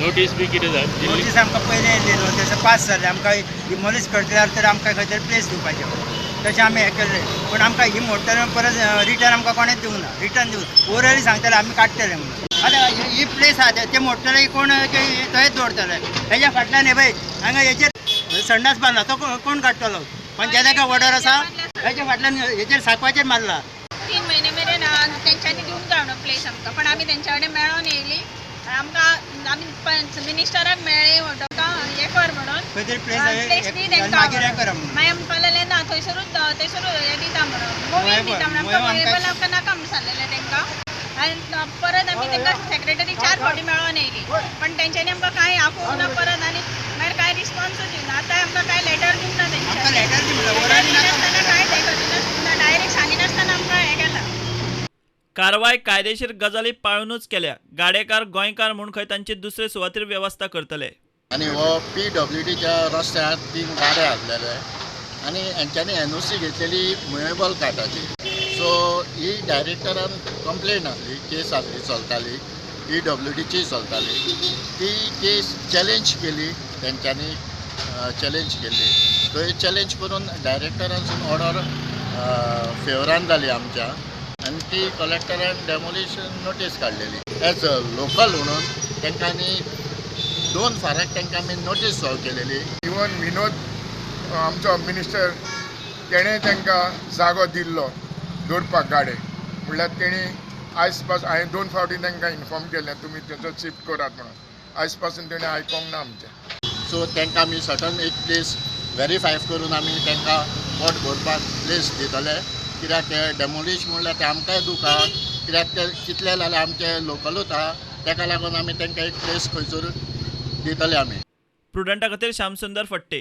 Notice बी कितें जाय? Notice आमकां पयलें येयल्ली न्हू, तशें पास जालें. आमकां डिमोलिश करतले जाल्यार तर आमकां खंय तरी प्लेस दिवपाचें, तशें आमी हें केल्लें. पूण आमकां ही मोडटले परत रिटर्न आमकां कोणेंच दिवंक ना. रिटर्न दिवं ओरली सांगतले आमी काडटले म्हणून. आतां ही प्लेस आहा ते मोडटले कोण थंयच दवरतले. हेज्या फाटल्यान हे पळय हांगा हेचेर संडास बांदला, तो कोण काडटलो? पंचायताक ऑर्डर आसा. हेच्या फाटल्यान हेचेर सांकवाचेर मारला. 3 म्हयने मेरेन तेंच्यांनी दिवंक जाय म्हणून प्लेस आमकां, पण आमी तेंच्या कडेन मेळोन येयली. आमकां आमी मिनिस्टराक मेळ्ळी म्हणटका हें कर म्हणून प्लेस दी तेंकां. मागीर म्हणपाक लागले ना थंयसरूच थंयसरूच हें दिता म्हणून, मुवींग दिता म्हणून. आमकां मुवेबल आमकां नाका म्हणून सांगलेलें तेंकां. आनी परत आमी तेंकां सेक्रेटरी 4 फावटी मेळोन येयली, पण तेंच्यांनी आमकां कांय आपोवंक ना परत आनी मागीर कांय रिस्पॉन्सूच दिवना. आतां आमकां कांय लेटर दिवंक ना तेंच्यांनी, लेटर दिनासतना कांय हें करिनासतना डायरेक्ट सांगिनासतना आमकां हें केलां. कारवाय कायदेशीर गजाली पाळूनच केल्या. गाडेकार गोंयकार म्हूण खंय तांची दुसरे सुवातेर वेवस्था करतले. आनी हो PWDच्या रस्त्यार 3 गाडे आसलेले आनी हेंच्यांनी NOC घेतलेली मुवेबल कार्टाची. सो ही डायरेक्टरान कंप्लेन आसली, केस आसली चलताली, PWDची चलताली. ती केस चॅलेंज केली तेंच्यांनी, चॅलेंज केली. थंय चॅलेंज करून डायरेक्टरानसून ऑर्डर फेवरान जाली आमच्या आनी ती कलेक्टरान डेमोलिशन नोटीस काडलेली. एज अ लोकल म्हणून तांकां आनी 2 फाराक तांकां आमी नोटीस सर्व केलेली. इवन विनोद आमचो मिनिस्टर तेणें तांकां जागो दिल्लो दवरपाक गाडे, म्हणल्यार तेणी आयज पासून हांवें 2 फावटी तांकां इन्फॉर्म केलें तुमी तेचो शिफ्ट करात म्हणून, आयज पासून तेणें आयकोंक ना आमचें. सो तांकां आमी सर्टन एक प्लेस वेरीफाय करून आमी तांकां पोट भरपाक प्लेस दितले. कित्याक ते डेमोलिश म्हणल्यार ते आमकांय दूख आहा, कित्याक ते कितले जाल्यार आमचे लोकलूच आहा, ताका लागून आमी तांकां एक प्लेस खंयसर दितले आमी. प्रुडंटा खातीर श्यामसुंदर फट्टे.